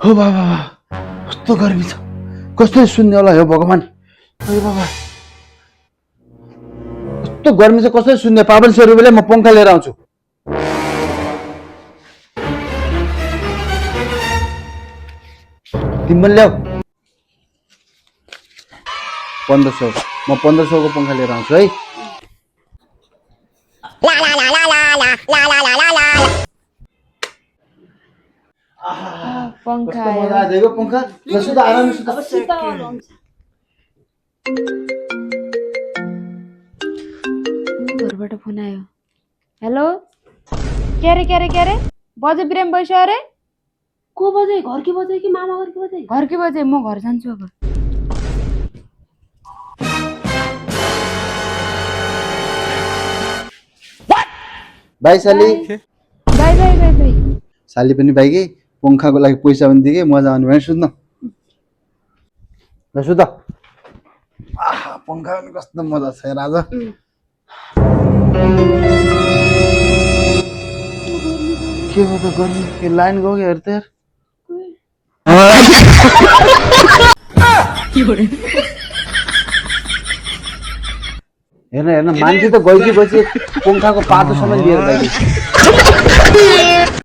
हो बाबा कस्तो गर्मी छ कसले सुन्ने होला हो भगवान ओ बाबा कस्तो गर्मी छ कसले सुन्ने 500 रुपैयाँले म पंखा लिएर आउँछु तिमीले ल्याऊ 1500 म 1500 को पंखा लिएर आउँछु है पंखा कस्तो मजा आएको पंखा जसो त आराम घरबाट फोन आयो हेलो के रे बजे बिराम बस्यो अरे को बजे घर की बजे कि मामा घर की बजे घरकै बजे म घर जान्छु अब बाई साली बाई साली पनि भाइकै पंखाको लागि पैसा पनि दिए मजा आउने भने सुत्न ल सुत आहा पंखा पनि कस्तो मजा छ यार आज के भयो त गर्मी के लाइन गयो हेर त यार हेर्न मान्छे त गइसकेपछि पंखाको पातोसम्म लिएर गइसक्यो